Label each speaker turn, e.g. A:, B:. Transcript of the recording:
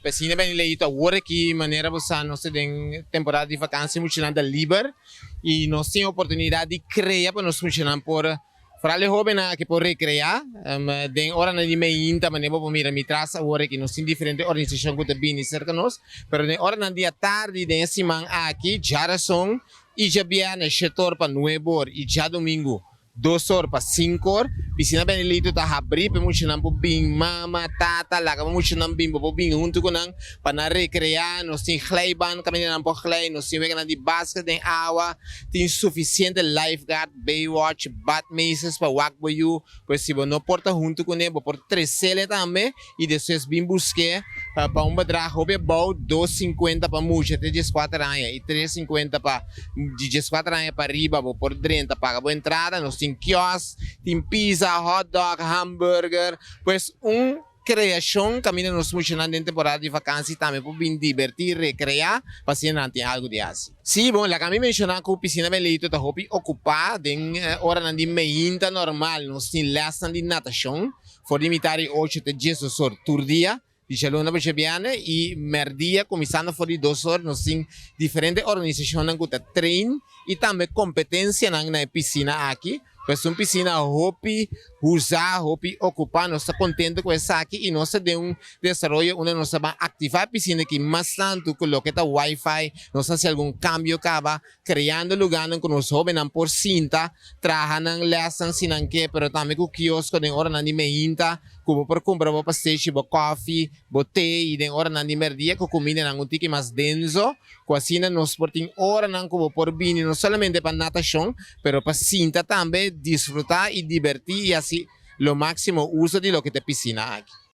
A: Pisina Benny Leito awor aki manera bo sa nos ta den temporada di vakansi muchanan ta liber y nos tin oportunidad di crea pa nos muchanan por foral e hobennan aki por recrea den oranan di meinta manera bo por mira mi tras awor aki nos tin diferente organisacion cu ta bini cerca nos pero den oranan di atardi den e siman aki djarason y djabierne shetor pa nuebor y djadomingo 2 or pa 5 or. Pisina Benelito ta habrí pa e muchanan por bin, mama, tata, laga bo muchanan bin, bo por bin huntu ku nan pa nan rekreá. Nos tin glijbaan kaminda nan por glij, nos tin weganan di basket den awa, tin sufisiente lifeguard, baywatch, badmeesters pa wak bo yu. Pues si bo no por ta huntu kuné, bo por tresele tambe i despues bin busk'é pa un bedrag hopi abou, 2.50 pa mucha te 14 aña i 3.50 pa di 14 aña pa riba. Bo por drenta, paga bo entrada. Nos tin kiosk, tin pizza, hot dog, hamburger, pues un kreashon kaminda nos muchanan den temporada di vakansi tambe por bin divertí, rekreá, pa asina nan tin algu di hasi. Sí, bon, laga mi menshoná ku Pisina Benelito ta hopi okupá den oranan di meinta normal. Nos tin lèsnan di natashon for di mitar di 8 te 12 or tur dia, di djaluna pa djabièrnè, i mèrdia kuminsando for di 2 or nos tin diferente organisashonnan ku ta train i tambe kompetensianan na e pisina aki. Pues un pisina hopi usa, hopi okupá. Nos ta kontentu ku esaki i nos ta den un desaroyo unda nos ta ban aktivá e pisina aki mas tantu ku loke ta wifi. Nos a hasi algun kambio kaba, kreando lugánan ku nos hóbennan por sinta, traha nan lèsnan si nan ke, pero tambe ku kiosko den oranan di meinta ku bo por kumpra bo pastechi, bo kòfi, bo te, i den oranan di mèrdia ku kumindanan un tiki mas denso, ku asina nos por tin oranan ku bo por bini no solamente pa natashon, pero pa sinta tambe, disfrutá i divertí i hasi lo máksimo uso di loke ta e pisina aki.